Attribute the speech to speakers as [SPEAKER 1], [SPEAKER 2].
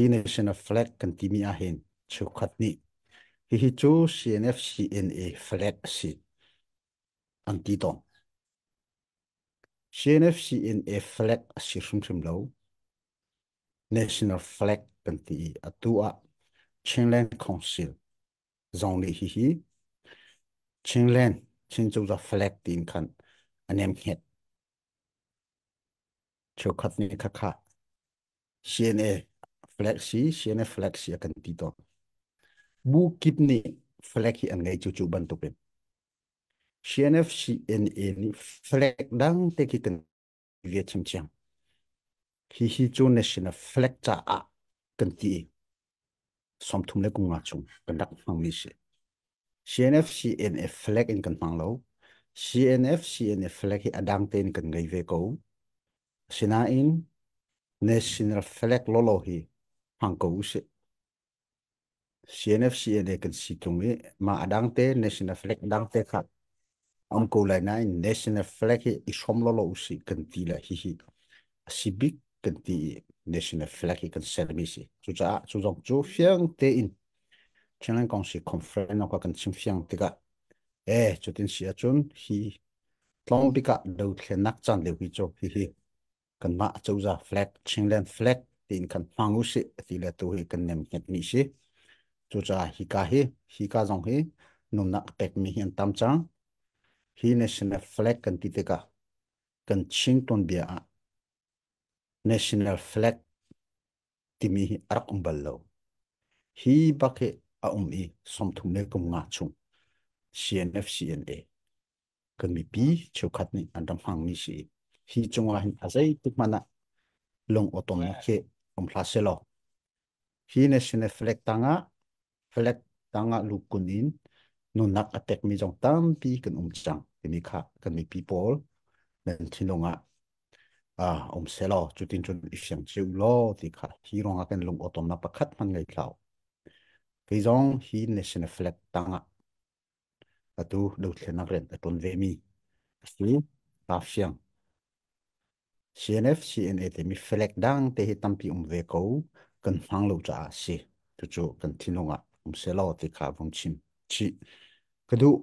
[SPEAKER 1] Hi national flag kan timi ahhin cheukhat nih hihi cu CNF CNA flag a si an ti tawn. CNF CNA flag a si hrimhrim lo. National flag kan ti i atu ah Chinland Council zong nih hihi Chinland Chin Cozah flag tiin khan a nemhnget. Cheukhat nih khakha CNA flag si CNA flag si a kan ti tawn. Bu kip nih flag hi an ngei cu cu bantukin. CNF CNA nih flag dang te khi kan ve chiamchiam. Hihi cu national flag caah kan ti i 35 chung kan rak hmangmi si. CNF CNA flag in kan hmang lo. CNF CNA flag hi a dang tein kan ngei ve ko. Asinain national flag lolo hi hmang ko usih. CNF CNA kan si tung i mah a dang te national flag dang te kha um ko lai nain national flag hi i hrom lolo usih kan ti le hihi a si bik kan ti i national flag hi kan sermi si. Cucaah cu zong cu fiang tein Chinland Council Conference ka kan chim fiang tikah e cutin si ahcun hi tlawng bik ah dothlennak caan lio hi cu hihi kanmah cozah flag Chinland flag tiin kan hmang usih ti le tu hi kan nem hnget mi si. Cucaah hika hi hika zong hi nunnak pekmi hi an tam cang. Hi national flag kan ti tikah kan Chin tuanbia ah national flag timi hi a rak um bal lo. Hi bak hi a um i 35 chung CNF CNA kan mipi cheukhat nih an rak hmangmi si. Hi cungah hin a zeitik hmanh ah lung awtawmnak khi um hlah selaw hi national flag tangah flag tangah lukun in nunnak a pekmi zong tampi kan um cang timi kha kan mipi pawl nan thinlung ah um selaw cutin cun i fiang cio law ti kha hi ruangah kan lung awtawmnak pakhat hmanh ngei hlah. Kei zong hi national flag tangah atu dothlennak rian a ṭuan vemi a si. Kaa fiang. CNF, CNA timi flag dang te hi tampi um ve ko kan hmang lo caah a si. Cucu kan thinlung ah um selaw ti kha vung chim chih ka duh.